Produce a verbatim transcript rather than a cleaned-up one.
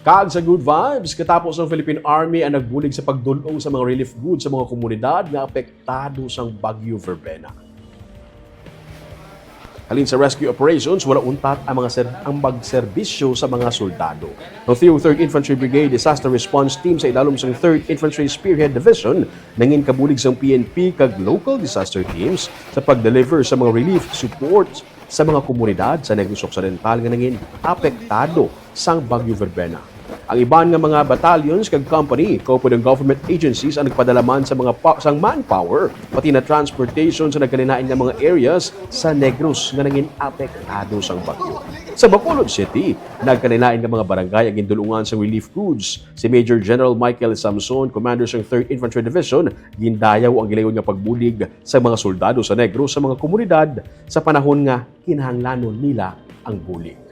Kag sa good vibes, katapos ang Philippine Army ang nagbulig sa pagdul-ong sa mga relief goods sa mga komunidad nga apektado sang Bagyo Verbena. Halin sa rescue operations, wala untat ang mga ser- ang magserbisyo sa mga soldado. Ang Theo Third Infantry Brigade Disaster Response Team sa ilalom sang Third Infantry Spearhead Division nangin kabulig sang P N P kag local disaster teams sa pag-deliver sa mga relief support sa mga komunidad sa Negros Occidental nga nangin apektado sang Bagyo Verbena. Ang iban nga mga battalions kag company, kaupod ang government agencies ang nagpadala man sa mga pa- sang manpower, pati na transportation sa nagkalain-lain nga mga areas sa Negros nga nangin apektado sang bagyo. Sa Bacolod City, nagkalain-lain nga mga barangay ang gindulungan sang relief goods. Si Major General Michael Samson, commander sang Third Infantry Division, gindayaw ang gilayon nga pagbulig sa mga soldado sa Negros sa mga komunidad sa panahon nga kinahanglanon nila ang bulig.